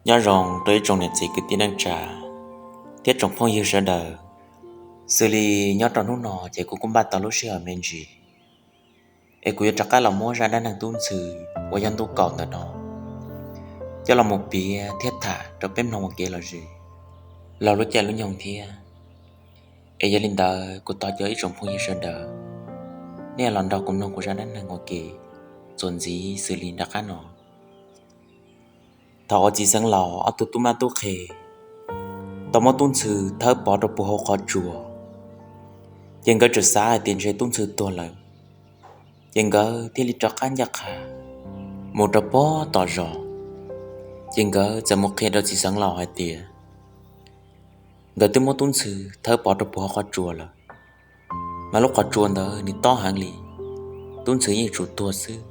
Nyob zoo rau ib tsoom niam txiv kwv tij neej tsa thiab tsoom phooj ywg sawv daws. Xws li nyob rau hnub no ces kuv kuj npaj tau lub sij hawm me ntsis es kuv yuav rov qab los muab zaj dab neeg Tub Ntxhw uas yog ntu kaum ntawm no coj los mus piav thiab tham rau peb mloog ua kev lom zem laug lub caij lub nyoog thiab. Es yog li ntawd kuv thov caw ib tsoom phooj ywg sawv daws, nej los nrog kuv mloog kuv zaj dab neeg ua ke txuas ntxiv xws li nram qab no. Thaum uas txiv xeev laus ob tug tub mab tub qhe tau muab Tub Ntxhw thawb pov rau puag hauv qhov tsua, ces nkawd txawm xav hais tias ntshe Tub Ntxhw tuag lawm, ces nkawd thiaj li rov qab ncaj qha mus rau puag tom zos. Ces nkawd txawm mus qhia rau txiv xeev laus hais tias nkawd twb muab Tub Ntxhw thawb pov rau puag hauv qhov tsua lawm, mas lub qhov tsua ntawd nws tob heev li, Tub Ntxhw yeej yuav tsum tuag xwb.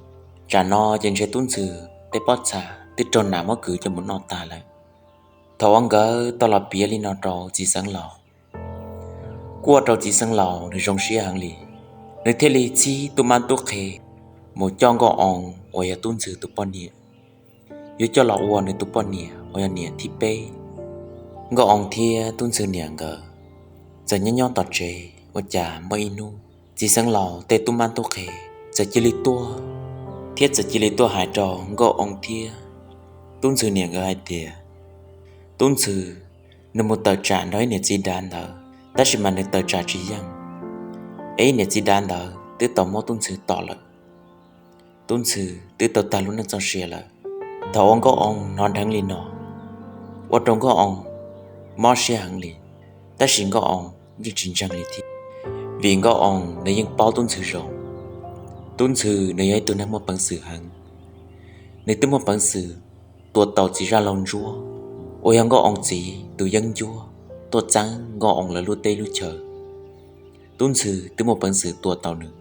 Tsam no ces ntshe Tub Ntxhw tej pob txha twb raug nas muab kwv coj mus noj tag lawm. Thaum uas nkawd tau los piav li no rau txiv xeev laus, kuj ua rau txiv xeev laus nws zoo siab heev li, nws thiaj li txib tub mab tub qhe mus coj Nkauj Oo uas yog Tub Ntxhw tus poj niam, yuav coj los ua nws tus poj niam uas yog niam thib peb. Nkauj Oo thiab Tub Ntxhw niam nkawd txawm nyob nyob tom tsev, ua cas muaj ib hnub txiv xeev laus tej tub mab tub qhe txawm cia li tuaj, thiab txawm cia li tuaj hais rau Nkauj Oo thiab Tub Ntxhw niam nkawd hais tias Tub Ntxhw nws mus tawm tsam nrog ib niam txiv dav ntawd, tab sis mas nws tawm tsam tsis yeej, es ib niam txiv dav ntawd twb tau muab Tub Ntxhw tom lawm. Tub Ntxhw twb tau tag lub neej txoj sia lawm. Thaum uas Nkauj Oo hnov dheev li no, ua rau Nkauj Oo mob siab heev li, tab sis Nkauj Oo yeej tsis ntseeg li thiab, vim Nkauj Oo nws yeej paub Tub Ntxhw zoo. Tub Ntxhw nws yog ib tug neeg muaj peev xwm heev, nws twb muaj peev xwm tua tau txiv zaj laug ntsuab uas yog Nkauj Oo txiv tus yeeb ncuab tuaj txeeb Nkauj Oo lawv lub teb lub chaw. Tub Ntxhw twb muaj peev xwm tua tau nws.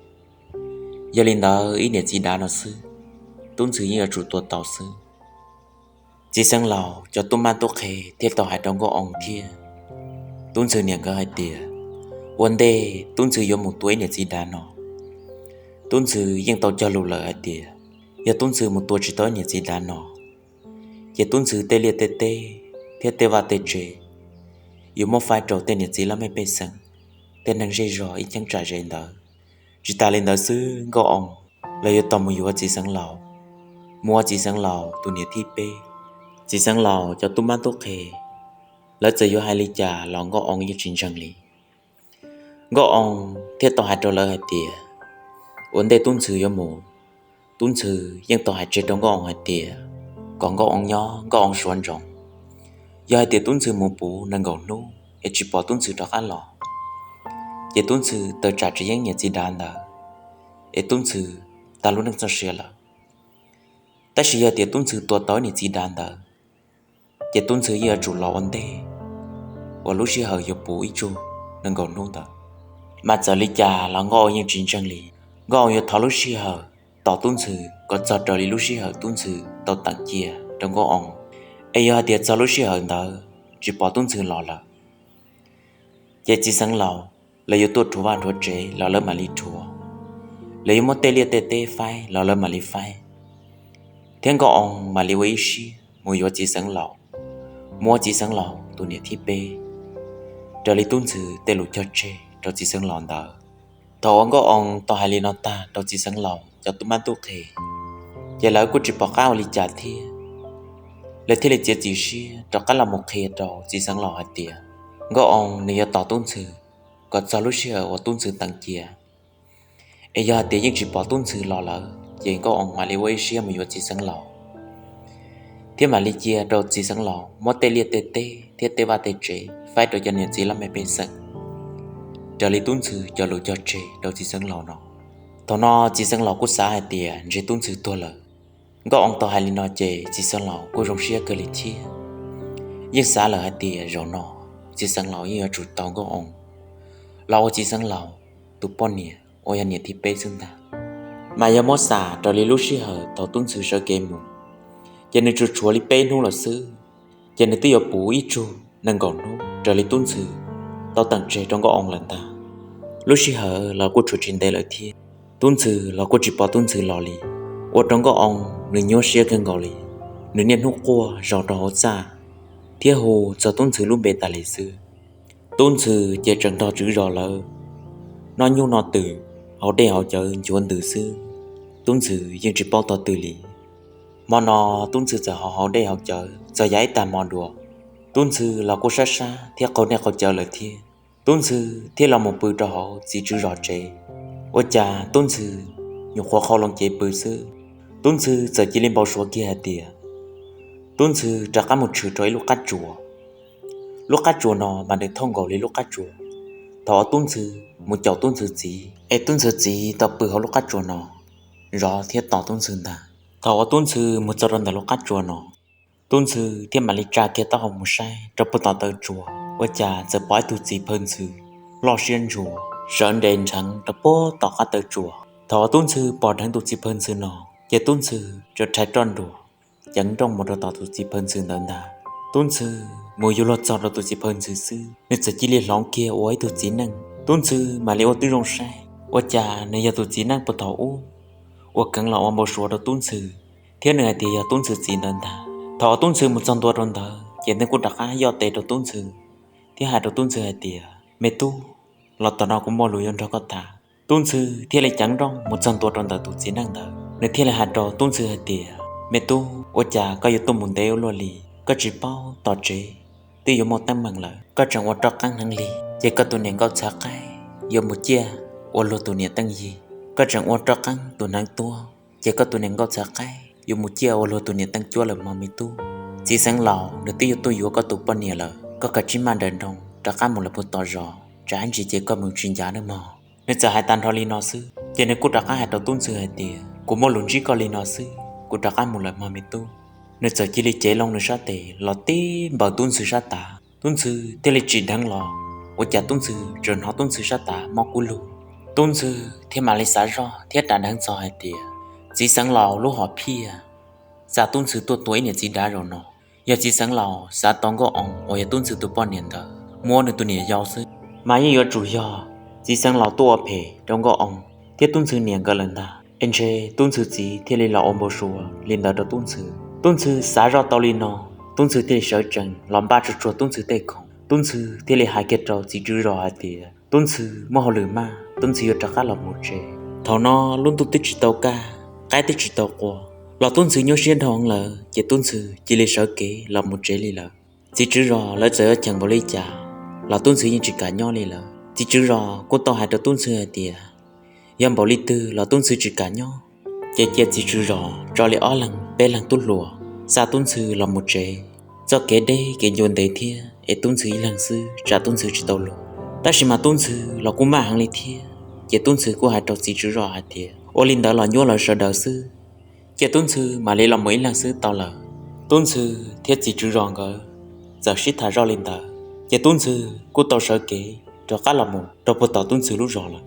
Yog li ntawd ib niam txiv dav no xwb, Tub Ntxhw yeej yuav tsum tua tau xwb. Txiv xeev laus cov tub mab tub qhe thiaj tau hais rau Nkauj Oo thiab Tub Ntxhw niam nkawd hais tias, ua ntej Tub Ntxhw yuav mus tua ib niam txiv dav no, Tub Ntxhw yeej tau cog lus lawm hais tias yog Tub Ntxhw mus tua tsis tau ib niam txiv dav no, ces Tub Ntxhw tej liaj tej teb thiab tej vaj tej tsev yuav muab faib rau tej niam txiv laj mej pej xeem, tej neeg zej zog ib cheeb tsam ze ntawd. Tsis tas li ntawd xwb, Nkauj Oo lawv yuav tau mus yuav txiv xeev laus, mus ua txiv xeev laus tus niam thib peb. Txiv xeev laus cov tub mab tub qhe lawv txawm yuav hais li cas los Nkauj Oo yeej tsis ntseeg li. Nkauj Oo thiaj tau hais rau lawv hais tias, ua ntej Tub Ntxhw yuav mus, Tub Ntxhw yeej tau hais tseg rau Nkauj Oo hais tias kom Nkauj Oo nyob Nkauj Oo suav ntsoov. Yog hais tias Tub Ntxhw mus puv nees nkaum hnub es tsis pom Tub Ntxhw rov qab los, ces Tub Ntxhw tawm tsam tsis yeej niam txiv dav ntawd, es Tub Ntxhw tag lub neej txoj sia lawm. Tab sis yog tias Tub Ntxhw tua tau niam txiv dav ntawd, ces Tub Ntxhw yeej yuav tsum los ua ntej uas lub sij hawm yuav puv ib tsug nees nkaum hnub ntawd. Mas txawm li cas los Nkauj Oo yeej tsis ntseeg li. Nkauj Oo yuav thov lub sij hawm tos Tub Ntxhw kom txog raws li lub sij hawm Tub Ntxhw tau teem cia rau Nkauj Oo. Es yog hais tias txog lub sij hawm ntawd tsis pom Tub Ntxhw los lawm, ces txiv xeev laus lawv yuav tuaj rhuav vaj rhuav tsev los lawv mam li rhuav, lawv yuav muab tej liaj tej teb faib los lawv mam li faib, thiab Nkauj Oo mam li ua ib siab mus yuav txiv xeev laus, mus ua txiv xeev laus tus niam thib peb, raws li Tub Ntxhw tej lus cog tseg rau txiv xeev laus ntawd. Thaum uas Nkauj Oo tau hais li no tag rau txiv xeev laus cov tub mab tub qhe, ces lawv kuj tsis pom qab ua li cas thiab. Lawv thiaj li txiav txim siab rov qab los mus qhia rau txiv xeev laus hais tias Nkauj Oo nws yuav tos Tub Ntxhw kom txog lub sij hawm uas Tub Ntxhw teem cia. Es yog hais tias yeej tsis pom Tub Ntxhw los lawm, ces Nkauj Oo mam li ua ib siab mus yuav txiv xeev laus, thiab mam li cia rau txiv xeev laus muab tej liaj tej teb thiab tej vaj tej tsev faib rau cov niam txiv laj mej pej xeem, raws li Tub Ntxhw cov lus cog tseg rau txiv xeev laus no. Thaum no txiv xeev laus kuj xav hais tias ntshe Tub Ntxhw tuag lawm. Nkauj Oo tau hais li no ces txiv xeev laus kuj zoo siab kawg li thiab. Yeej xav lawm hais tias zaum no txiv xeev laus yeej yuav tsum tau Nkauj Oo los ua txiv xeev laus tus poj niam uas yog niam thib peb xwb ntag. Mas yog muab xam raws li lub sij hawm thaum Tub Ntxhw sawv kev mus, ces nws tsuas tshuav li peb hnub lawm xwb, ces nws twb yuav puv ib tsug nees nkaum hnub raws li Tub Ntxhw tau teem tseg rau Nkauj Oo lawm ntag. Lub sij hawm los kuj tshuav tsis ntev lawm thiab, Tub Ntxhw los kuj tsis pom Tub Ntxhw los li, ua rau Nkauj Oo nws nyuaj siab kawg nkaus li. nws niaj hnub quaj zov rau hauv txaj thiab hu txog Tub Ntxhw lub npe tas li xwb. Tub Ntxhw ces tseem nrog tswv zos lawv noj nyuj noj twm, haus dej haus cawv ncuav ntws xwb, Tub Ntxhw yeej tsis paub tog twg li. Hmo no Tub Ntxhw txawm haus haus dej haus cawv txog yav ib tag hmo dua, Tub Ntxhw los kuj sab sab thiab qaug dej qaug cawv lawm thiab. Tub Ntxhw thiaj los mus pw rau hauv txiv tswv zos tsev. Ua cas Tub Ntxhw nyuam qhuav qhau loo cev pw xwb, Tub Ntxhw txawm cia li npau suav kiag hais tias Tub Ntxhw rov qab mus tshwm rau ib lub qab tsuas. Lub qab tsuas no mas nws thauj nkaus li lub qab tsuas thaum uas Tub Ntxhw mus caum Tub Ntxhw txiv, es Tub Ntxhw txiv tau pw hauv lub qab tsuas no zov thiab tos Tub Ntxhw ntag. Thaum uas Tub Ntxhw mus txog rau ntawm lub qab tsuas no, Tub Ntxhw thiaj mam li tsa kiag taub hau mus saib rau puag tom taw tsuas, ua cas txawm pom ib tug txiv phaw ntxhw loj siab ntshua sawv nres nrheev rau puag tom qab taw tsuas. Thaum uas Tub Ntxhw pom dheev tus txiv phaw ntxhw no, ces Tub Ntxhw rhais roj nruas ceev nrooj mus rau tom tus txiv phaw ntxhw ntawd ntag. Tub Ntxhw mus yuav luag txog rau tus txiv phaw ntxhw xwb, nws txawm cia li hloov kiag ua ib tug txiv neej. Tub Ntxhw mam li ua tib zoo saib, ua cas nws yog tus txiv neej puag thaum ub uas kheev los ua npau suav rau Tub Ntxhw thiab nws hais tias yog Tub Ntxhw txiv ntawd ntag. Thaum uas Tub Ntxhw mus txog ntua rau ntawd, ces nws kuj rov qab yoj tes rau Tub Ntxhw thiab hais rau Tub Ntxhw hais tias, Me tub, los tom no kuv muaj lus yuav nrog koj tham. Tub Ntxhw thiaj li ceev nrooj mus txog ntua rau ntawm tus txiv neej ntawd, nws thiaj li hais rau Tub Ntxhw hais tias, Me tub, ua cas koj yuav tuaj mus ntev ua luaj li? Koj tsis paub tom tsev twb yuav muaj teeb meem lawm, koj tseem ua roj qeeb heev li, ces koj tus niam nkauj txhav qaib yuav mus ciaj ua luag tus niam teej yig. Koj tseem ua roj qeeb tus hneev tuag, ces koj tus niam nkauj txhav qaib yuav mus ciaj ua luag tus niam teej cuab lawm mog me tub. Txiv xeev laus nws twb yuav tuaj yuav koj tus poj niam lawm, koj kav tsij maj nrawm nroos rov qab mus lawm puag tom zos, tsam ib ntsis ces koj mus tsis ncav nawb mog. Nws txawm hais tas nrho li no xwb, ces nws kuj rov qab hais rau Tub Ntxhw hais tias, Kuv muaj lus ntsib koj li no xwb, kuv rov qab mus lawm mog me tub. Nws txawm cia li cev loo nws sab tes los tib npaws Tub Ntxhw sab tav. Tub Ntxhw thiaj li tsim dheev los, ua cas Tub Ntxhw tseem hnov Tub Ntxhw sab tav mob kub lug. Tub Ntxhw thiaj mam li xav zoj thiab ras dheev txog hais tias, Txiv xeev laus lub hom phiaj xa Tub Ntxhw tuaj tua ib niam txiv dav zaum no, yog txiv xeev laus xav tau Nkauj Oo uas yog Tub Ntxhw tus poj niam ntawd muab nws tus niam yau xwb, mas yeej yuav tsum yog txiv xeev laus tuaj ua phem rau Nkauj Oo thiab Tub Ntxhw niam nkawd lawm ntag. Es ntshe Tub Ntxhw txiv thiaj li los ua npau suav li ntawd rau Tub Ntxhw. Tub Ntxhw xav zoj tau li no, Tub Ntxhw thiaj li sawv tsees los npaj tsuag tsuag Tub Ntxhw tej khoom. Tub Ntxhw thiaj li hais kiag rau txiv tswv zos hais tias Tub Ntxhw muaj hauj lwm maj, Tub Ntxhw yuav rov qab los mus tsev. Thaum no lub ntuj twb tsis tau kaj, qaib twb tsis tau qua, los Tub Ntxhw nyuaj siab dhau heev lawm, ces Tub Ntxhw cia li sawv kev los mus tsev li lawm. Txiv tswv zos lawv txawm yuav cheem npaum li cas los Tub Ntxhw yeej tsis kam nyob li lawm. Txiv tswv zos kuj tau hais rau Tub Ntxhw hais tias yog npaum li twg los Tub Ntxhw tsis kam nyob, ces cia txiv tswv zos tso li ob leeg peb leeg tub hluas xa Tub Ntxhw los mus tsev. Txoj kev deb kev ncua ntev thiab es Tub Ntxhw ib leeg xwb tsam Tub Ntxhw tsis tau luag. Tab sis mas Tub Ntxhw los kuj maj heev li thiab, ces Tub Ntxhw kuj hais rau txiv tswv zos hais tias ua li ntawd los nyuaj lawv sawv daws xwb, ces Tub Ntxhw mam li los mus ib leeg xwb tau lawm. Tub Ntxhw thiab txiv tswv zos nkawd txawm sib tham zoj li ntawd, ces Tub Ntxhw kuj tau sawv kev rov qab los mus rau puag tom Tub Ntxhw lub zos lawm.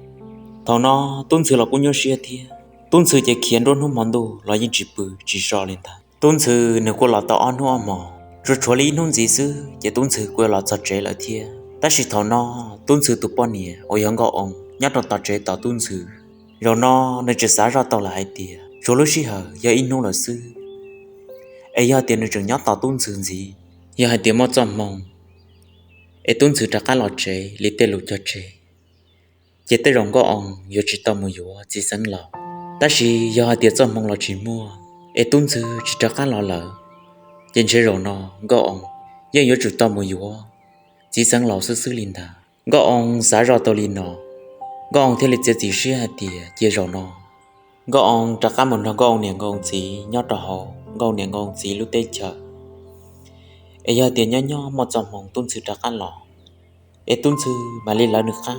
Thaum no Tub Ntxhw los kuj nyuaj siab thiab, Tub Ntxhw ces khiav nruab hnub hmo ntuj los yeej tsis pw tsis so li ntag. Tub Ntxhw nws kuj los tau ob hnub ob hmo, tsuas tshuav li ib hnub ntxiv xwb ces Tub Ntxhw kuj yuav los txog tsev lawm thiab. Tab sis thaum no Tub Ntxhw tus poj niam uas yog Nkauj Oo nyob rau tom tsev tos Tub Ntxhw. Zaum no nws tseem xav zoj tau lawm hais tias tshuav lub sij hawm yog ib hnub lawm xwb, es yog tias nws tseem nyob tos Tub Ntxhw ntxiv, yog hais tias muaj txoj hmoo es Tub Ntxhw rov qab los tsev li tej lus cog tseg, ces tej zaum Nkauj Oo yuav tsis tau mus yuav txiv xeev laus. Tab sis yog hais tias txoj hmoo los tsis muaj, es Tub Ntxhw tsis rov qab los lawm, ces ntshe zaum no Nkauj Oo yeej yuav tsum tau mus yuav txiv xeev laus xwb xwb li ntag. Nkauj Oo xav zoj tau li no, Nkauj Oo thiaj li txiav txim siab hais tias cia zaum no Nkauj Oo rov qab mus nrog Nkauj Oo niam Nkauj Oo txiv nyob rau hauv Nkauj Oo niam Nkauj Oo txiv lub teb chaws. Es yog tias nyob nyob muaj txoj hmoo Tub Ntxhw rov qab los, es Tub Ntxhw mam li lawv nws qab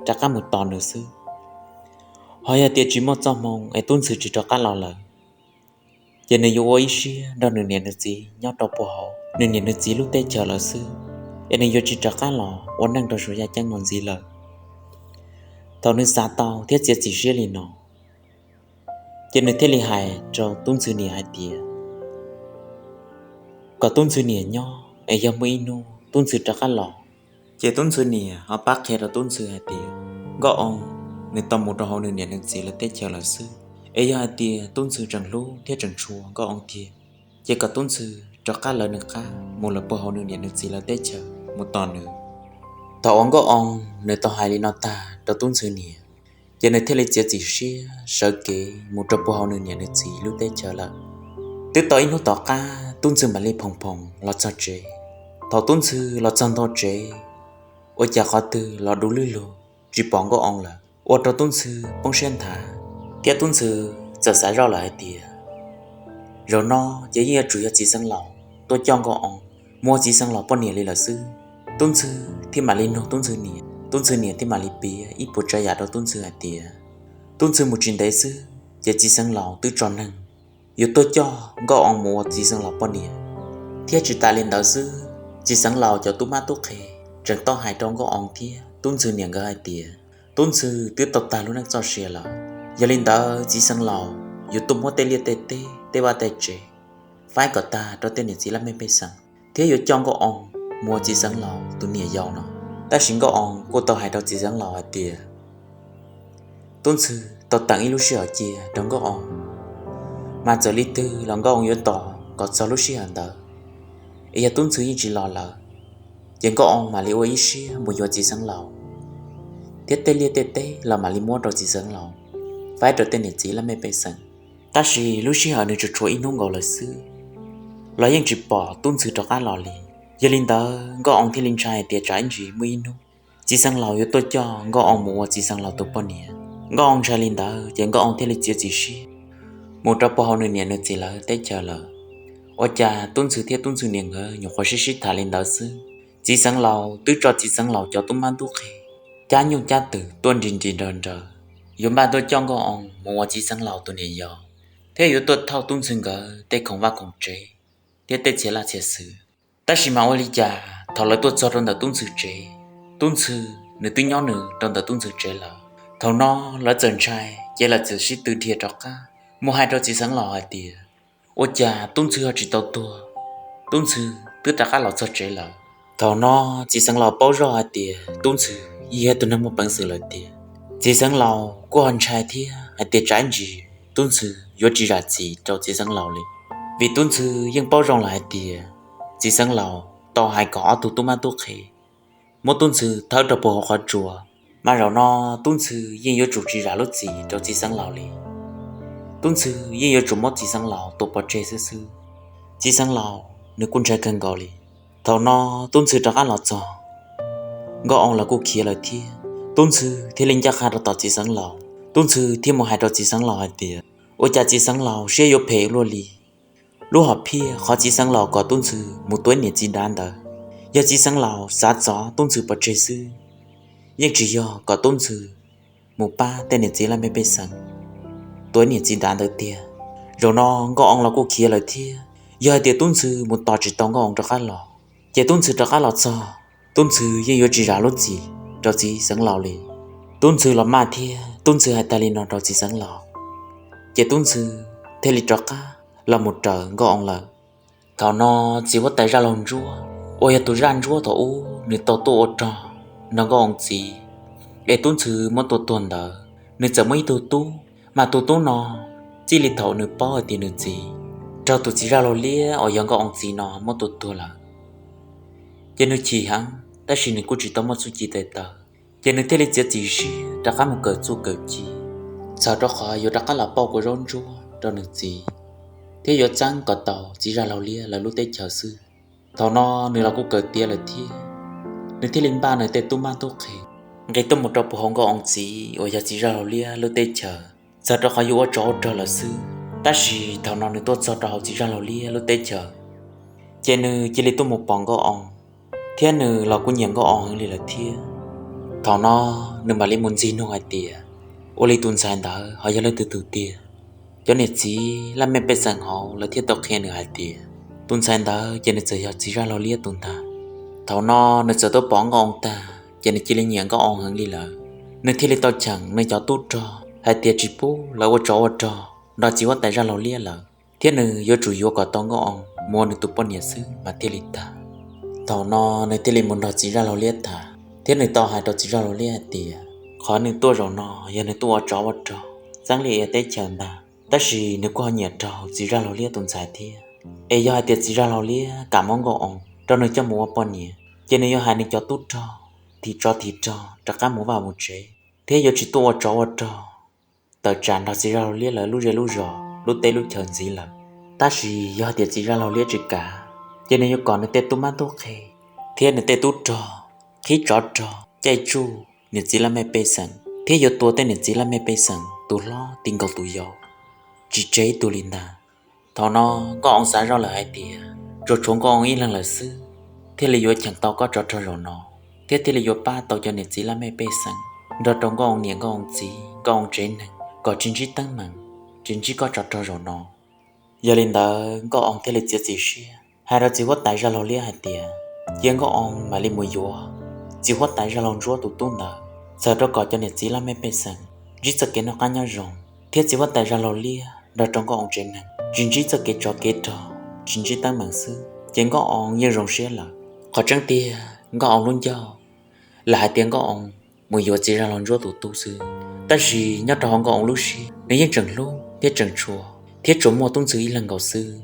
rov qab mus tos nws xwb. Ho yog tias tsis muaj txoj hmoo es Tub Ntxhw tsis rov qab los lawm, ces nws yuav ua ib siab nrog nws niam nws txiv nyob rau puag hauv nws niam nws txiv lub teb chaws lawm xwb, es nws yuav tsis rov qab los ua neej rau saum yaj ceeb no ntxiv lawm. Thaum nws xav tau thiab txiav txim siab li no, ces nws thiaj li hais rau Tub Ntxhw niam hais tias kom Tub Ntxhw niam nyob, es yog muaj ib hnub Tub Ntxhw rov qab los, ces Tub Ntxhw niam ho pab qhia rau Tub Ntxhw hais tias Nkauj Oo nws tau mus rau hauv nws niam nws txiv lawv teb chaws lawm xwb. Es yog hais tias Tub Ntxhw tseem hlub thiab tseem tshua Nkauj Oo tiag, ces kom Tub Ntxhw rov qab lawv nws qab mus lawv puag hauv nws niam nws txiv lawv teb chaws mus tos nws. Thaum uas Nkauj Oo nws tau hais li no tag rau Tub Ntxhw niam, ces nws thiaj li txiav txim siab sawv kev mus rau puag hauv nws niam nws txiv lub teb chaws lawm. Twb tau ib hnub tom qab Tub Ntxhw mam li phoom phoom los txog tsev. Thaum Tub Ntxhw los txog ntua tsev, ua cas qhov twg los du lwj lug tsis pom Nkauj Oo lawm, ua rau Tub Ntxhw poob siab nthav, thiab Tub Ntxhw txawm xav zoj lawm hais tias zaum no ces yeej yuav tsum yog Txiv Xeev Laus tuaj coj Nkauj Oo mus ua Txiv Xeev Laus poj niam li lawm xwb. Tub Ntxhw thiaj mam li nug Tub Ntxhw niam, Tub Ntxhw niam thiaj mam li piav ib puas tsav yam rau Tub Ntxhw hais tias Tub Ntxhw mus tsis ntev xwb ces Txiv Xeev Laus twb tso neeg yuav tuaj coj Nkauj Oo mus ua Txiv Xeev Laus poj niam. Thiab tsis tas li ntawd xwb, Txiv Xeev Laus cov tub mab tub qhe tseem tau hais rau Nkauj Oo thiab Tub Ntxhw niam nkawd hais tias Tub Ntxhw twb tau tag lub neej txoj sia lawm. Yog li ntawd Txiv Xeev Laus yuav tuaj muab tej liaj tej teb, tej vaj tej tsev faib kom tag rau tej niam txiv laj mej pej xeem, thiab yuav coj Nkauj Oo mus ua Txiv Xeev Laus tus niam yau no. Tab sis Nkauj Oo kuj tau hais rau Txiv Xeev Laus hais tias Tub Ntxhw tau teem ib lub sij hawm cia rau Nkauj Oo, mas txawm li twg los Nkauj Oo yuav tos kom txog lub sij hawm ntawd. Es yog Tub Ntxhw yeej tsis los lawm, ces Nkauj Oo mam li ua ib siab mus yuav Txiv Xeev Laus, thiab tej liaj tej teb los mam li muab rau Txiv Xeev Laus faib rau tej niam txiv laj mej pej xeem. Tab sis lub sij hawm nws tsuas tshuav ib hnub nkaus lawm xwb los yeej tsis pom Tub Ntxhw rov qab los li. Yog li ntawd Nkauj Oo thiaj li ntshai hais tias tsam ib ntsis muaj ib hnub Txiv Xeev Laus yuav tuaj coj Nkauj Oo mus ua Txiv Xeev Laus tus poj niam. Nkauj Oo ntshai li ntawd ces Nkauj Oo thiaj li txiav txim siab mus rau puag hauv nws niam nws txiv lawv teb chaws lawm. Ua cas Tub Ntxhw thiab Tub Ntxhw niam nkawd nyuam qhuav sib sib tham li ntawd xwb, Txiv Xeev Laus twb tso Txiv Xeev Laus cov tub mab tub qhe cab nyuj cab twm tuaj nris nris nraws nraws, yuav npaj tuaj coj Nkauj Oo mus ua Txiv Xeev Laus tus niam yau, thiab yuav tuaj thauj Tub Ntxhw nkawd tej khoom vaj khoom tsev thiab tej txhia laj txhia xwm. Tab sis mas ua li cas thaum lawv tuaj txog rau ntawm Tub Ntxhw tsev, Tub Ntxhw nws twb nyob nws rau ntawm Tub Ntxhw tsev lawm. Thaum no lawv txawm ntshai ces lawv txawm sib tw dhia rov qab mus hais rau Txiv Xeev Laus hais tias ua cas Tub Ntxhw ho tsis tau tuag, Tub Ntxhw twb rov qab los txog tsev lawm. Thaum no Txiv Xeev Laus paub zoj hais tias Tub Ntxhw yeej yog tus neeg muaj peev xwm lawm tiag. Txiv Xeev Laus kuj ho ntshai thiab hais tias tsam ib ntsis Tub Ntxhw yuav tsis zam txim rau Txiv Xeev Laus li, vim Tub Ntxhw yeej paub zoo lawm hais tias Txiv Xeev Laus tau hais kom ob tug tub mab tub qhe muab Tub Ntxhw thawb rau puag hauv qhov tsua, mas zaum no Tub Ntxhw yeej yuav tsum tsis zam lub txim rau Txiv Xeev Laus li. Tub Ntxhw yeej yuav tsum muab Txiv Xeev Laus tua pov tseg xwb xwb. Txiv Xeev Laus nws kuj ntshai kawg nkaus li. Thaum no Tub Ntxhw rov qab los txog, Nkauj Oo los kuj khiav lawm thiab. Tub Ntxhw thiaj li ncaj qha rau tom Txiv Xeev Laus, Tub Ntxhw thiaj mus hais rau Txiv Xeev Laus hais tias ua cas Txiv Xeev Laus siab yuav phem luaj li. Lub hom phiaj qhov Txiv Xeev Laus kom Tub Ntxhw mus tua ib niam txiv dav ntawd, yog Txiv Xeev Laus xav txov Tub Ntxhw pov tseg xwb, yeej tsis yog kom Tub Ntxhw mus pab tej niam txiv laj mej pej xeem tua ib niam txiv dav ntawd tiag. Zaum no Nkauj Oo los kuj khiav lawm thiab, yog hais tias Tub Ntxhw mus tos tsis tau Nkauj Oo rov qab los, ces Tub Ntxhw rov qab los txog, Tub Ntxhw yeej yuav tsis zam lub txim rau Txiv Xeev Laus li. Tub Ntxhw los maj thiab Tub Ntxhw hais tag li no rau Txiv Xeev Laus, ces Tub Ntxhw thiaj li rov qab los mus raws Nkauj Oo lawm. Thaum no txiv huab tais zaj laug ntsuab uas yog tus zaj ntsuab thaum ub nws tau tuaj ua rog nrog Nkauj Oo txiv, es Tub Ntxhw muab tua tuag ntawd, nws txawm muaj ib tug tub, mas tus tub no txij li thaum nws paub hais tias nws txiv raug tus txiv zaj laug liab uas yog Nkauj Oo txiv no muab tua tuag lawm, ces nws chim heev tab sis nws kuj tsis tau muaj txuj ci tes taw, ces nws thiaj li txiav txim siab rov qab mus kawm txuj kawm ci, txhawm rau qhov yuav rov qab los pauj kua zaub ntsuab rau nws txiv, thiab yuav txeeb kom tau txiv zaj laug liab lawv lub teb chaws xwb. Thaum no nws los kuj kawm tiav lawm thiab, nws thiaj li npaj nws tej tub mab tub qhe nqis tuaj mus rau puag hauv Nkauj Oo txiv uas yog txiv zaj laug liab lub teb chaws, txhawm rau qhov yuav ua tsov ua rog lawm xwb. Tab sis thaum no nws tuaj txog rau hauv txiv zaj laug liab lub teb chaws, ces nws cia li tuaj mus pom Nkauj Oo, thiab nws los kuj nyiam Nkauj Oo heev li lawm thiab. Thaum no nws mam li mus ntxig nug hais tias ua li tus ntxhais ntawd ho yog leej twg tus tiag. Cov niam txiv laj mej pej xeem hauv lawv thiaj tau qhia nws hais tias tus ntxhais ntawd ces nws txawm yog txiv zaj laug liab tus ntag. Thaum no nws txawm tuaj pom Nkauj Oo tag ces nws cia li nyiam Nkauj Oo heev li lawm. Nws thiaj li tau cheem nws cov tub rog hais tias tsis pub lawv ua tsov ua rog nrog txiv huab tais zaj laug liab lawm, thiab nws yuav tsum yuav kom tau Nkauj Oo mus ua nws tus poj niam xwb mas thiaj li tag. Thaum no nws thiaj li mus nrog txiv zaj laug liab tham, thiab nws tau hais rau txiv zaj laug liab hais tias qhov nws tuaj zaum no yog nws tuaj ua tsov ua rog txeeb liaj ia teb chaws ntag, tab sis nws kuj ho nyiam raug txiv zaj laug liab tus ntxhais thiab. Es yog hais tias txiv zaj laug liab kam muab Nkauj Oo rau nws coj mus ua poj niam, ces nws yuav hais nws cov tub rog, thim tsov thim rog rov qab mus vaj mus tsev, thiab yuav tsis tuaj ua tsov ua rog tawm tsam nrog txiv zaj laug liab lawv lub zej lub zos lub teb lub chaw ntxiv lawm. Tab sis yog hais tias txiv zaj laug liab tsis kam, ces nws yuav kom nws tej tub mab tub qhe thiab nws tej tub rog qhib tsov rog caij tsuj niam txiv laj mej pej xeem, thiab yuav tua tej niam txiv laj mej pej xeem tus hlob ti nkaus tus yau, tsis tseg ib tug li ntag. Thaum no Nkauj Oo xav zoj lawm hais tias tsuas tshuav Nkauj Oo ib leeg lawm xwb thiaj li yuav cheem tau kob tsov rog zaum no, thiab thiaj li yuav pab tau cov niam txiv laj mej pej xeem nrog rau Nkauj Oo niam Nkauj Oo txiv Nkauj Oo tsev neeg kom tsis ntsib teeb meem, tsis ntsib kob tsov rog zaum no. Yog li ntawd Nkauj Oo thiaj li txiav txim siab hais rau txiv huab tais zaj laug liab hais tias cia Nkauj Oo mam li mus yuav txiv huab tais zaj laug ntsuab tus tub ntawd, txhawm rau kom cov niam txiv laj mej pej xeem ntsib txoj kev noj qab nyob zoo, thiab txiv huab tais zaj laug liab nrog rau Nkauj Oo tsev neeg tsis ntsib txoj kev tsov kev rog, tsis ntsib teeb meem xwb ces Nkauj Oo yeej zoo siab lawm. Qhov tseeb tiag Nkauj Oo lub ncauj lam hais tias Nkauj Oo mus yuav txiv zaj laug ntsuab tus tub xwb, tab sis nyob rau hauv Nkauj Oo lub siab nws yeej tseem hlub thiab tseem tshua, thiab tsuas muaj Tub Ntxhw ib leeg nkaus xwb.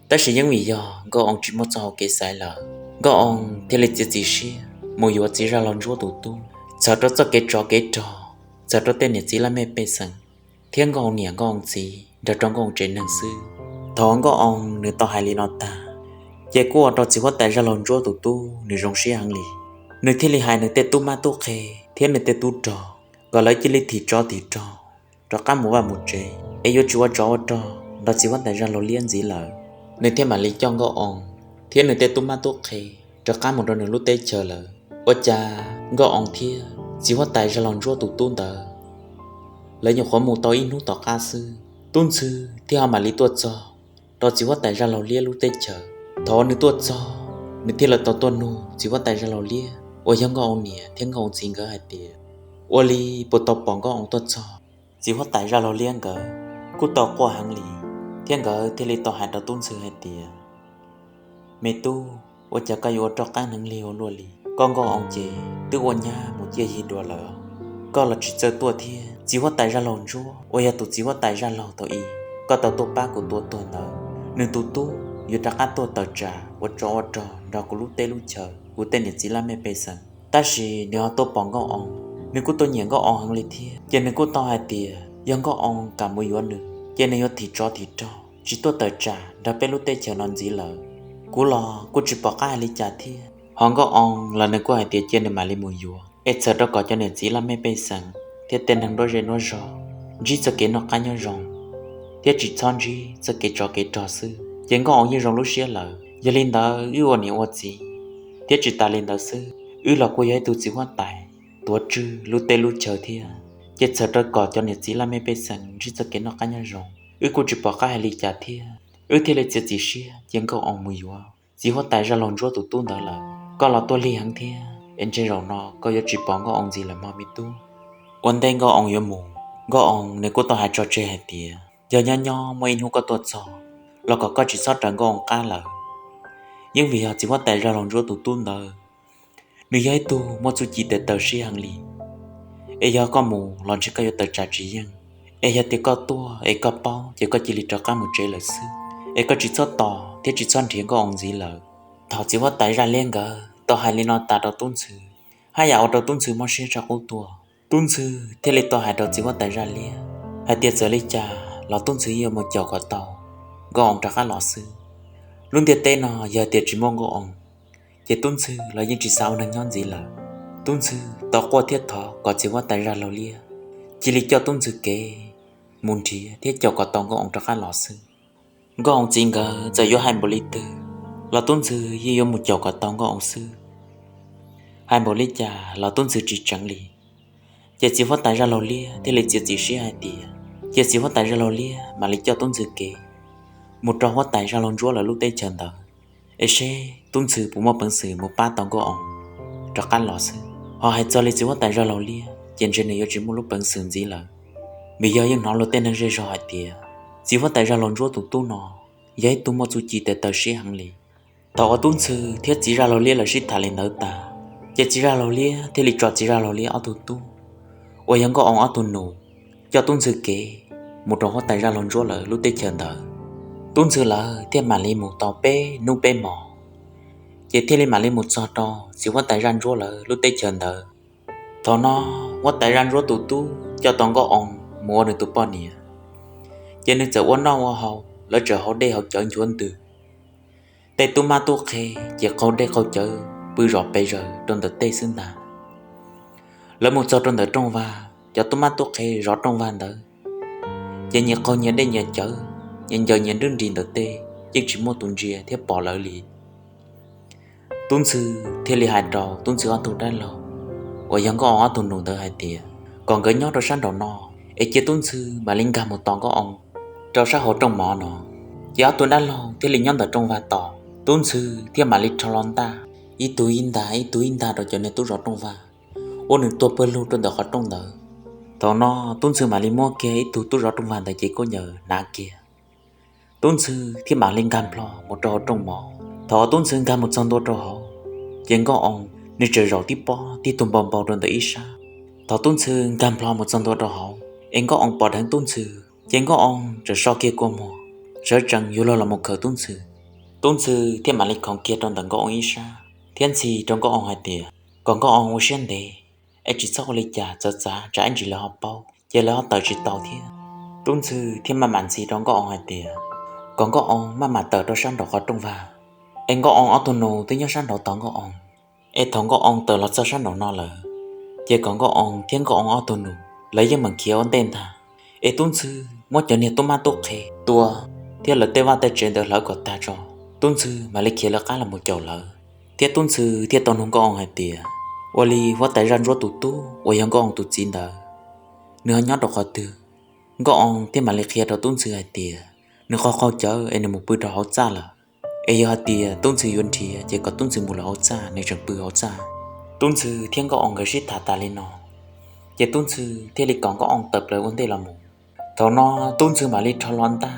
Tab sis yeej vim yog Nkauj Oo tsis muaj txoj hau kev xaiv lawm, Nkauj Oo thiaj li txiav txim siab mus yuav txiv zaj laug ntsuab tus tub, txhawm rau txoj kev tsov kev rog, txhawm rau tej niam txiv laj mej pej xeem, thiab Nkauj Oo niam Nkauj Oo txiv nrog rau Nkauj Oo tsev neeg xwb. Thaum Nkauj Oo nws tau hais li no tag, ces kuj ua rau txiv huab tais zaj laug ntsuab tus tub nws zoo siab heev li. Nws thiaj li hais nws tej tub mab tub qhe thiab nws tej tub rog kom lawv cia li thim tsov thim rog rov qab mus vaj mus tsev, es yuav tsis ua tsov ua rog nrog txiv huab tais zaj laug liab ntxiv lawm. Nws thiaj mam li coj Nkauj Oo thiab nws tej tub mab tub qhe rov qab mus rau nws lub teb chaws lawm. Ua cas Nkauj Oo thiab txiv huab tais zaj laug ntsuab tus tub ntawd lawv nyuam qhuav mus tau ib hnub tom qab xwb, Tub Ntxhw thiaj ho mam li tuaj txog rau txiv huab tais zaj laug liab lub teb chaws. Thaum uas nws tuaj txog, nws thiaj li tau tuaj nug txiv huab tais zaj laug liab uas yog Nkauj Oo niam thiab Nkauj Oo txiv nkawd hais tias, ua li puas tau pom Nkauj Oo tuaj txog? Txiv huab tais zaj laug liab nkawd kuj tau quaj heev li, thiab nkawd thiaj li tau hais rau Tub Ntxhw hais tias, me tub, ua cas koj yuav ua roj qeeb hneev lig ua luaj li? Koj Nkauj Oo ces twb ua nyab mus ciaj yig dua lawm, koj los tsis txawj tuaj thiab. Txiv huab tais zaj laug ntsuab uas yog tus txiv huab tais zaj laug thaum ub koj tau tuaj pab kuv tua tuag ntawd, nws tus tub yuav rov qab tuaj tawm tsam ua tsov ua rog nrog kuv lub teb lub chaw, kuv tej niam txiv laj mej pej xeem. Tab sis nws ho tuaj pom Nkauj Oo, nws kuj tuaj nyiam Nkauj Oo heev li thiab, ces nws kuj tau hais tias yog Nkauj Oo kam mus yuav nws, ces nws yuav thim tsov thim rog tsis tuaj tawm tsam nrog peb lub teb chaws no ntxiv lawm. Kuv los kuj tsis pom qab hais li cas thiab. Ho Nkauj Oo los nws kuj hais tias cia nws mam li mus yuav, es txhawm rau kom cov niam txiv laj mej pej xeem thiab tej neeg nruab zej nruab zog ntsib txoj kev noj qab nyob zoo, thiab tsis txhob ntsib txoj kev tsov kev rog xwb. Ces Nkauj Oo yeej zoo lub siab lawm. Yog li ntawd wb ua niam ua txiv, thiab tsis tas li ntawd xwb, wb los kuj yog ib tug txiv huab tais tuav tswj lub teb lub chaw thiab, ces txhawm rau kom cov niam txiv laj mej pej xeem ntsib txoj kev noj qab nyob zoo. Wb kuj tsis pom qab hais li cas thiab, wb thiaj li txiav txim siab cia Nkauj Oo mus yuav txiv huab tais zaj laug ntsuab tus tub ntawd lawm. Koj los tuaj lig heev thiab, es ntshe zaum no koj yuav tsis pom Nkauj Oo ntxiv lawm mog me tub. Ua ntej Nkauj Oo yuav mus, Nkauj Oo nws kuj tau hais tso tseg hais tias yog nyob nyob muaj ib hnub koj tuaj txog los kom koj tsis txhob raws Nkauj Oo qab lawm. Yeej vim yog txiv huab tais zaj laug ntsuab tus tub ntawd, nws yog ib tug muaj txuj ci tes taw siab heev li, es yog koj mus los ntshe koj yuav tawm tsam tsis yeej. Es yog tias koj tuaj es koj paub ces koj cia li rov qab mus tsev lawm xwb, es koj tsis txhob tos thiab tsis txhob nrhiav Nkauj Oo ntxiv lawm. Thaum txiv huab tais zaj liab nkawd tau hais li no tas rau Tub Ntxhw, haj yam ua rau Tub Ntxhw mob siab tshaj qub tuaj. Tub Ntxhw thiaj li tau hais rau txiv huab tais zaj liab hais tias txawm li cas los Tub Ntxhw yuav mus caum kom tau Nkauj Oo rov qab los xwb. Lub ntiaj teb no yog tias tsis muaj Nkauj Oo, ces Tub Ntxhw los yeej tsis xav ua neeg nyob ntxiv lawm. Tub Ntxhw tau quaj thiab thov kom txiv huab tais zaj laug liab cia li coj Tub Ntxhw kev mus nrhiav thiab caum kom tau Nkauj Oo rov qab los xwb. Nkauj Oo txiv nkawd txawm yuav hais npaum li twg los Tub Ntxhw yeej yuav mus caum kom tau Nkauj Oo xwb. Hais npaum li cas los Tub Ntxhw tsis tseev li. Ces txiv huab tais zaj laug liab thiaj li txiav txim siab hais tias cia txiv huab tais zaj laug liab mam li coj Tub Ntxhw kev mus rau huab tais zaj laug ntsuab lawv lub teb chaws ntawd, es seb Tub Ntxhw puas muaj peev xwm mus pab tau Nkauj Oo rov qab los xwb. Ho hais txog li txiv huab tais zaj laug liab ces ntshe nws yuav tsis muaj lub peev xwm ntxiv lawm, vim yog yeej hnov luag tej neeg zej zog hais tias txiv huab tais zaj laug ntsuab tus tub no yog ib tug muaj txuj ci tes taw siab heev li. Thaum uas Tub Ntxhw thiab txiv zaj laug liab lawv sib tham li ntawd tas, ces txiv zaj laug liab thiaj li tso txiv zaj laug liab ob tug tub uas yog Nkauj Oo ob tug nus coj Tub Ntxhw kev mus rau huab tais zaj laug ntsuab lawv lub teb chaws ntawd. Tub Ntxhw lawv thiaj mam li mus tau peb hnub peb hmo, ces thiaj li mam li mus txog rau txiv huab tais zaj ntsuab lawv lub teb chaws ntawd. Thaum no huab tais zaj ntsuab tus tub coj tau Nkauj Oo mus ua nws tus poj niam, ces nws txawm ua noj ua haus, lawv txawm haus dej haus cawv nchuav ntws. Tej tub mab tub qhe ces qaug dej qaug cawv pw zom pes zaws rau ntawm tej xwb ntag. Lawv mus txog rau ntawm rooj vag, cov tub mab tub qhe zov rooj vag ntawd ces nyias qaug nyias dej nyias cawv, nyias ncaws nyias nrwb nris ntawm tej, yeej tsis muaj tus ntsia thiab pom lawv li. Tub Ntxhw thiaj li hais rau Tub Ntxhw ob tug dab laug uas yog Nkauj Oo ob tug nus ntawd hais tias kom nkawd nyob rau sab nraum no, es cia Tub Ntxhw mam li nkag mus tos Nkauj Oo rau sab hauv rooj mov no. Ces ob tug dab laug thiaj li nyob ntawm rooj vag tos, Tub Ntxhw thiaj mam li rho hlo ntaj, ib tug ib ntag ib tug ib ntag rau cov niag tub zov rooj vag, ua nws tuag pawg lug rau ntawm qhov rooj ntawd. Thaum no Tub Ntxhw mam li muab kiag ib tug tub zov rooj vag ntawd ces kub ncaws hnav kiag. Tub Ntxhw thiaj mam li nkag nplho mus rau hauv rooj mov. Thaum Tub Ntxhw nkag mus txog ntua rau hauv, ces Nkauj Oo nws tseem zaum tib pob tib tug npau npau rau ntawm ib sab. Thaum Tub Ntxhw nkag nplho mus txog ntua rau hauv, es Nkauj Oo pom dheev Tub Ntxhw, ces Nkauj Oo tseem so kiag kua muag, sawv tsees yuav luag los mus khaws Tub Ntxhw. Tub Ntxhw thiaj mam li khoov kiag rau ntawm Nkauj Oo ib sab thiab ntxhi rau Nkauj Oo hais tias kom Nkauj Oo ua siab ntev, es tsis txhob ua li cas, txawv txav tsam ib ntsis lawv ho paub ces lawv ho tawm tsis tau thiab. Tub Ntxhw thiaj maj mam ntxhi rau Nkauj Oo hais tias kom Nkauj Oo maj mam tawm rau sab nraum qhov rooj vag, es Nkauj Oo ob tug nus twb nyob sab nraud tos Nkauj Oo. Es thaum Nkauj Oo tawm los txog sab nraum no lawm, ces kom Nkauj Oo thiab Nkauj Oo ob tug nus lawv yeej meem khiav ua ntej ntag. Es Tub Ntxhw muab cov niag tub mab tub qhe tua thiab lawv tej vaj tej tsev ntawd hlawv kom tag tso, Tub Ntxhw mam li khiav lawv qab los mus caum lawv. Thiab Tub Ntxhw thiaj tau nug Nkauj Oo hais tias ua li huab tais zaj ntsuab tus tub uas yog Nkauj Oo tus txiv ntawd, nws ho nyob rau qhov twg? Nkauj Oo thiaj mam li qhia rau Tub Ntxhw hais tias nws qaug qaug cawv es nws mus pw rau hauv txaj lawm, es yog hais tias Tub Ntxhw yuav nrhiav ces kom Tub Ntxhw mus lawm hauv txaj, nws tseem pw hauv txaj. Tub Ntxhw thiab Nkauj Oo nkawd sib tham tas li no, ces Tub Ntxhw thiaj li kom Nkauj Oo tawm plaws ua ntej los mus. Thaum no Tub Ntxhw mam li rho hlo ntaj,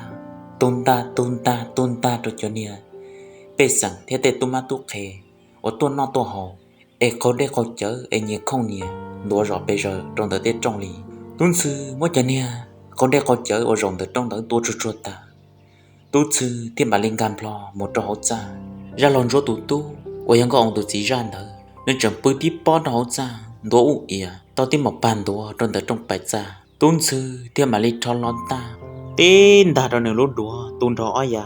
tug ntag tug ntag tug ntag rau cov niag pej xeem thiab tej tub mab tub qhe uas tuaj noj tuaj haus, es qaug dej qaug cawv es nyias khooj nyias ntuav zom pes zaws rau ntawm tej rooj li. Tub Ntxhw muab cov niag qaug dej qaug cawv uas zaum ntawm rooj ntawd tua tsuag tsuag tag, Tub Ntxhw thiaj mam li nkag nplho mus rau hauv txaj. Zaj laug ntsuab tus tub uas yog Nkauj Oo tus txiv zaj ntawd, nws tseem pw tib pob rau hauv txaj ntuav ub ias tau tib maum pag ntuav rau ntawm rooj paim txaj. Tub Ntxhw thiaj mam li rho hlo ntaj tib ntag rau nws lub duav tu nrho ob ya.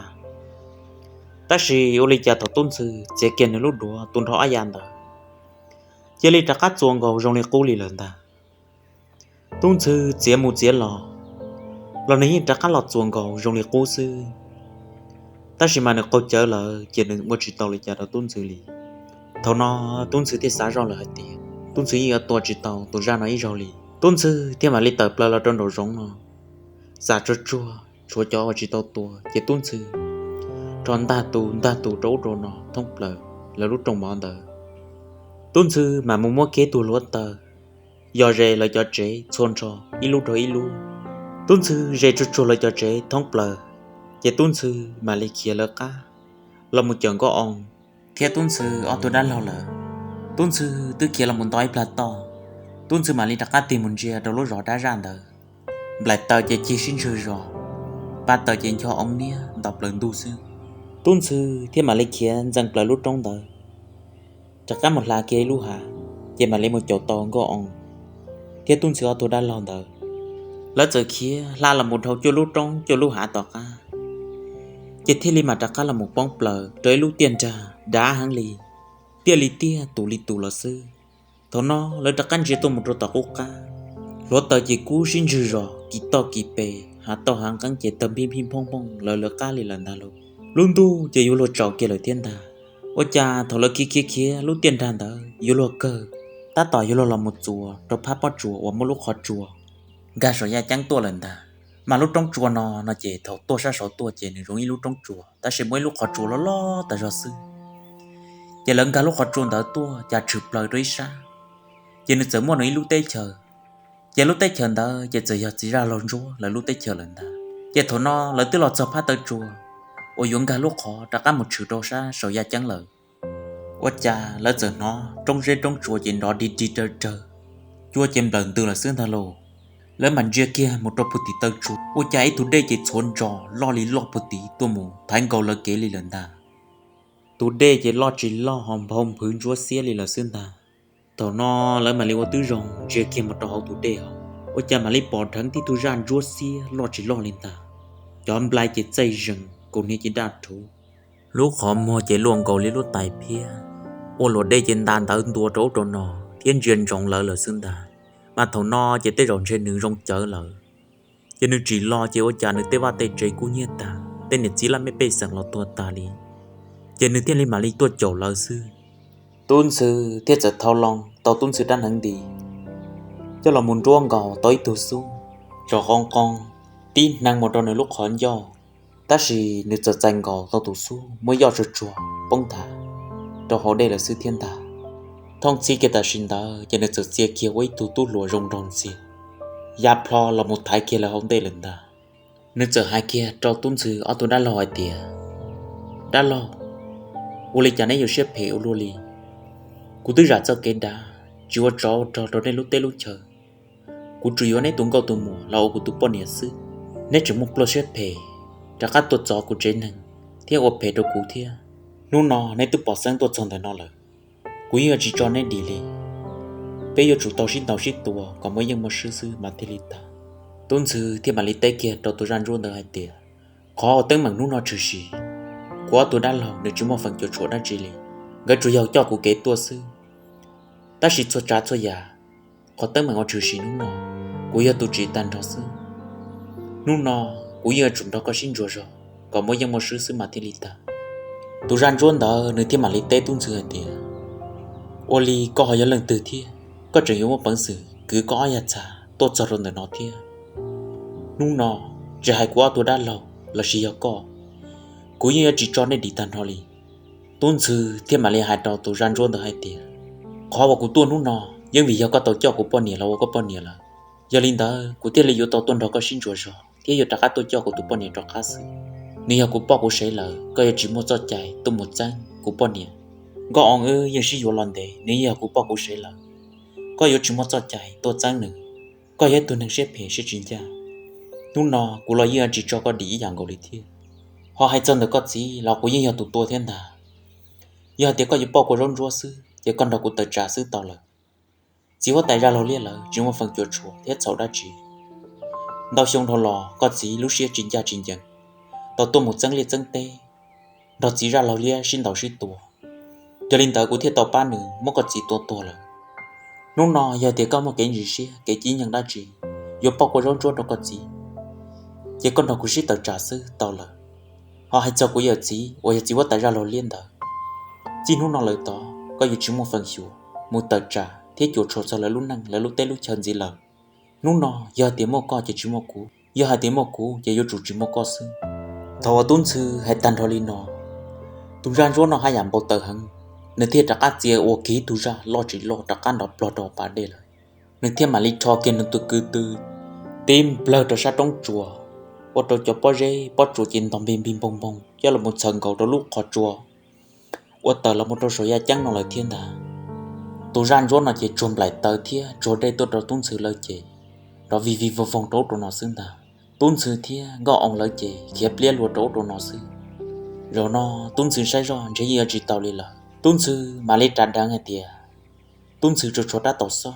Tab sis ua li cas thaum Tub Ntxhw txiav kiag nws lub duav tu nrho ob ya ntawd, cia li rov qab txuas nkaus zoo li qub li lawm ntag. Tub Ntxhw txiav mus txiav los, los nws yeej rov qab los txuas nkaus zoo li qub xwb. Tab sis mas nws qaug cawv lawm ces nws ua tsis tau li cas rau Tub Ntxhw li. Thaum no Tub Ntxhw thiaj xav zoj lawm hais tias Tub Ntxhw yeej yuav tua tsis tau tus zaj no ib zaug li. Tub Ntxhw thiaj mam li tawm plaws los rau nraum zoov no, xam tsuag tsuag tshuav cov uas tsis tau tua ces Tub Ntxhw rho ntag tus ntag tus rau ub rau no thoob plaws lawv lub rooj mov ntawd. Tub Ntxhw mam mus muab kiag tus hluav taws yos ze lawv cov tsev txhua nrho ib lub rau ib lub. Tub Ntxhw ze tsuag tsuag lawv cov tsev thoob plaws, ces Tub Ntxhw mam li khiav lawv qab los mus caum Nkauj Oo thiab Tub Ntxhw ob tug dab laug lawm. Tub Ntxhw twb khiav los mus nto ib plag toj, Tub Ntxhw mam li rov qab tig mus ntsia rau lub zos dab zaj ntawd. Nplaim taws ces cig sib ntswg zos, pa taws ces ncho oo niab nto plaws ntug xwb. Tub Ntxhw thiaj mam li khiav ntxees plaws lub roob ntawd rov qab mus hla kiag ib lub hav, ces mam li mus caum tau Nkauj Oo thiab Tub Ntxhw ob tug dab laug ntawd. Lawv txawm khiav hla los mus dhau cuaj lub roob cuaj lub hav tom qab, ces thiaj li mam rov qab los mus poob plaws rau ib lub tiaj nrag dav heev li, tiaj li tiaj tus li tus los xwb. Thaum no lawv rov qab ntsia tuaj mus rau tom qub qab, hluav taws ces kub sib ntswg zos kis toj kis pes, hav tauj hav nqeeb ces tawg npij npij nphooj nphooj lawv lawv qab li lawm ntag lauj. Lub ntuj ces yuav luag tsaus kiag lawm thiab ntag. Ua cas thaum lawv khiav khiav khiav lub tiaj nrag ntawd yuav luag kawg, tab tom yuav luag los mus txuas rau phab pob tsuas uas muaj lub qhov tsua nkag saum yaj ceeb tuaj lawm ntag. Mas lub roob tsua no no ces thaum tuaj sab saud tuaj ces nws zoo ib lub roob tsua tab sis muaj ib lub qhov tsua loj loj tas zog xwb. Ces lawv nkag lub qhov tsua ntawd tuaj cas tshwm plaws rau ib sab, ces nws txawm muaj nws ib lub teb chaws. Ces lub teb chaws ntawd ces txawm yog txiv zaj laug ntsuab lawv lub teb chaws lawm ntag. Ces thaum no lawv twb los txog phab taw tsua uas yuav nkag lub qhov rov qab mus tshwm rau sab saum yaj ceeb lawm. Ua cas lawv txawm hnov roob zeb roob tsua ces nrov dig dig rawg rawg, cua ces nplawm ntws lawm xwb ntag lauj. Lawv mam ntsia kiag mus rau puag tim taw tsua, ua cas ib tug dej ces txhuav ntsos loj li loj puag tim tuaj mus thaiv nkaus lawv kev li lawm ntag. Tus dej ces loj tsis loj ho nphau nphwv ntsuab xiab li lawm xwb ntag. Thaum no lawv mam li ua tib zoo ntsia kiag mus rau hauv tus dej hauv, ua cas mam li pom dheev tib tug zaj ntsuab xiab loj tsis loj li ntag. Cov nplai ces txaij zees, kaus hniav ces daj rhuv, lub qhov muag ces luaj nkaus li lub tais phiab, ua luam dej ces nta ntawv ntua rau ub rau no thiab ntsia ntsoov lawv lawm xwb ntag. Mas thaum no ces tej zaum ntshe nws zoo cawv lawm, ces nws tsim los ces ua cas nws tej vaj tej tsev kub hnyiab tag, tej niam txiv laj mej pej xeem los tuag tag li, ces nws thiaj li mam li tuaj caum lawv xwb. Tub Ntxhw thiaj txawm thau loo tau Tub Ntxhw rab hneev nti coj los mus nruab nkaus tau ib tug xub, tsom qoo qoo tib hneev mus rau nws lub qhov ncauj, tab sis nws txawm txais nkaus tau tus xub muab yoj tsuag tsuag poob nthav rau hauv dej lawm xwb thiab ntag. Thooj txhij kiag tam sim ntawd ces nws txawm txia kiag ua ib tug tub hluas zoo nraug ntxiag, ya plho los mus thaiv kiag lawv hauv ntej lawm ntag. Nws txawm hais kiag rau Tub Ntxhw ob tug dab laug hais tias, Dab laug, ua li cas neb yuav siab phem ua luaj li? Kuv twb zam txoj kev dav tsis ua tsov ua rog rau nej lub teb lub chaw, kuv tsuas yuav neb tus nkauj tus muam los ua kuv tus poj niam xwb, neb tseem muaj plawg siab phem rov qab tuaj txov kuv tsev neeg thiab ua phem rau kuv thiab. Hnub no neb twb pom xeeb tuaj txog ntawm no lawm, kuv yeej yuav tsis tso neb dim li. Peb yuav tsum tau sib ntaus sib tua kom muaj yeej muaj swb xwb mas thiaj li tag. Tub Ntxhw thiaj mam li teb kiag rau tus zaj ntsuab ntawd hais tias, Qhov uas teeb meem hnub no tshwm sim, kuv ob tug dab laug nws tsis muaj feem cuam tshuam dab tsi li, nkawd tsuas yog coj kuv kev tuaj xwb. Tab sis txhua tsav txhua yam, qhov teeb meem uas tshwm sim hnub no, kuv yog tus tsim tag nrho xwb. Hnub no kuv yeej yuav tsum nrog koj sib ntsuas zog kom muaj yeej muaj swb xwb mas thiaj li tag. Tus zaj ntsuab ntawd nws thiaj mam li teb Tub Ntxhw hais tias, Ua li koj ho yog leej twg thiab koj tseem yuav muaj peev xwm kwv koj ob yag txha tuaj txog rau ntawm no thiab? Hnub no tsis hais kuv ob tug dab laug lossis yog koj, kuv yeej yuav tsis tso nej dim tag nrho li. Tub Ntxhw thiaj mam li hais rau tus zaj ntsuab ntawd hais tias, Qhov uas kuv tuaj hnub no yeej vim yog koj tau coj kuv poj niam los ua koj poj niam lawm. Yog li ntawd kuv thiaj li yuav tau tuaj nrog koj sib ntsuas zog thiab yuav rov qab tuaj coj kuv tus poj niam rov qab xwb. Nws yog kuv poj kuv sev lawm, koj yuav tsis muaj txoj cai tuaj mus txeeb kuv poj niam. Nkauj Oo wb yeej sib yuav los ntev, nws yeej yog kuv poj kuv sev lawm, koj yuav tsis muaj txoj cai tuaj txeeb nws. Koj yog ib tug neeg siab phem siab tsis ncaj, hnub no kuv los yeej yuav tsis tso koj dim ib yam nkaus li thiab. Ho hais txog ntawm koj txiv los kuv yeej yog tus tua thiab ntag. Yog hais tias koj yuav pauj kua zaub ntsuab xwb ces koj nrog kuv tawm tsam xwb tau lawm. Txiv huab tais Zaj Laug Liab lawv tsis muaj feem cuam tshuam thiab txhaum dab tsi. Ntau xyoo dhau los koj txiv lub siab tsis ncaj tsis ncees, tau tuaj mus txeeb liaj txeeb teb, nrog txiv Zaj Laug Liab sib ntaus sib tua. Yog li ntawd kuv thiaj tau pab nws muab koj txiv tua tuag lawm. Hnub no yog tias koj muaj kev ntsis siab kev cib nyeeg dab tsi yuav pauj kua zaub ntsuab rau koj txiv, ces koj nrog kuv sib tawm tsam xwb tau lawm. Ho hais txog kuv yawm txiv uas yog txiv huab tais Zaj Laug Liab ntawd, txij hnub no lawm tod koj yuav tsis muaj feem xyuam mus tawm tsam thiab cuam tshuam txog lawv lub neej lawv lub teb lub chaw ntxiv lawm. Hnub no yog hais tias muaj koj ces tsis muaj kuv, yog hais tias muaj kuv ces yuav tsum tsis muaj koj xwb. Thaum uas Tub Ntxhw hais tag nrho li no, tus zaj ntsuab no haj yam npau taws heev, nws thiaj rov qab txia ua kiag ib tug zaj loj tsis loj rov qab nrov plog rau pas dej lawm. Nws thiaj mam li rho kiag nws tus kwv tw tib nplawg rau sab roob tsua, ua rau cov pob zeb pob tsuas ces ntog npig npig npoog npoog coj los mus txhaws nkaus rau lub qhov tsua, ua tawm los mus rau saum yaj ceeb no lawm thiab ntag. Tus zaj ntsuab no ces tsuag nplaim taws thiab tsuag dej tuaj rau Tub Ntxhw lawv ces nrov vig vig voog voog rau ub rau no xwb ntag. Tub Ntxhw thiab Nkauj Oo lawv ces khiav pliab luag rau ub rau no xwb. Zaum no Tub Ntxhw saib zoj ntshe yeej yuav tsis tau li lawm. Tub Ntxhw mam li ras deev hais tias Tub Ntxhw tsuas tshuav rab taus xob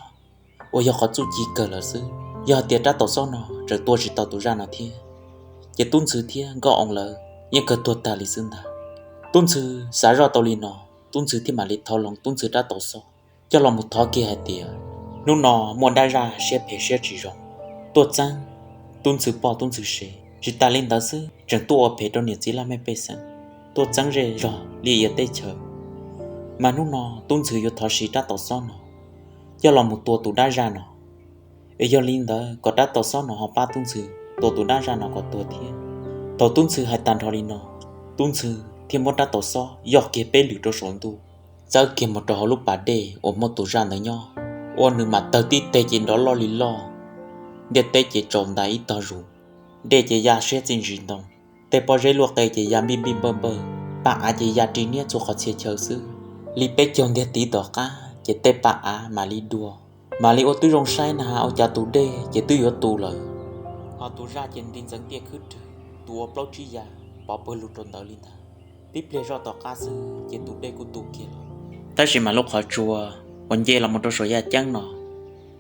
uas yog qhov txuj ci kawg lawm xwb. Yog hais tias rab taus xob no tseem tua tsis tau tus zaj no thiab, ces Tub Ntxhw thiab Nkauj Oo lawv yeej kawg tuag tag li xwb ntag. Tub Ntxhw xav zoj tau li no, Tub Ntxhw thiaj mam li thau loo Tub Ntxhw rab taus xob coj los mus thov kiag hais tias, hnub no muaj dab zaj siab phem siab tsis zoo tuaj txeeb Tub Ntxhw poj Tub Ntxhw sev, tsis tas li ntawd xwb tseem tuaj ua phem rau niam txiv laj mej pej xeem, tuaj txeeb zej zog liaj ia teb chaws. Mas hnub no Tub Ntxhw yuav thov siv rab taus xob no coj los mus tua tus dab zaj no. Es yog li ntawd kom rab taus xob no ho pab Tub Ntxhw tua tus dab zaj no kom tuag thiab. Thaum Tub Ntxhw hais tag nrho li no, Tub Ntxhw thiaj muab rab taus xob yoj kiag peb lwm rau saum ntuj, txawb kiag mus rau hauv lub pas dej uas muaj tus zaj ntawd nyob, ua nws mam tawg tib teg ces nrov loj li loj, ntiaj teb ces tsaus ntais ib tog zus, dej ces ya siab txij ntsis ntoo, tej pob zeb luaj qe ces ya npij npij npawj npawj, paj av ces ya ri niab txhua qhov txhia chaw xwb. Li peb caug ntiag tiv tom qab ces tej paj av mam li dua, Mam li ua tib zoo saib na has ua cas tus dej ces twb yuav tu lawm, ho tus zaj ces nti ntxeev tiaj khwb rwg, tus ua plaub tsib ya pov pawg lug rau ntawd li ntag. Tib pliag zoj tom qab xwb ces tus dej kuj tu kiag lawm. Tab sis mas lub qhov tsua uas nce los mus rau saum yaj ceeb no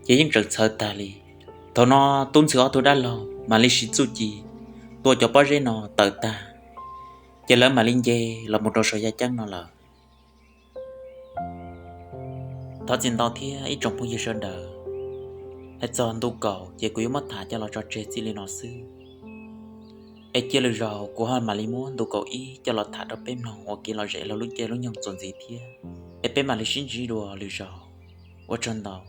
ces yeej tseem txhawv tag li. Thaum no tub ntxhw ob tug dab laug mam li siv txuj ci tua cov pob zeb no tawm tag, ces lawv mam li nce los mus rau saum yaj ceeb no lawm. Thov txim ntau thiab ib tsoom phooj ywg sawv daws, hais txog ntu kaum ces kuv yuav muab tham coj los tso tseg txij li no xwb. Es cia lwm zaus kuv ho mam li muab ntu kaum ib coj los tham rau peb mloog ua kev lom zem lub caij lub nyoog txuas ntxiv thiab. Es peb mam li sib ntsib dua lwm zaus. Ua tsaug ntau.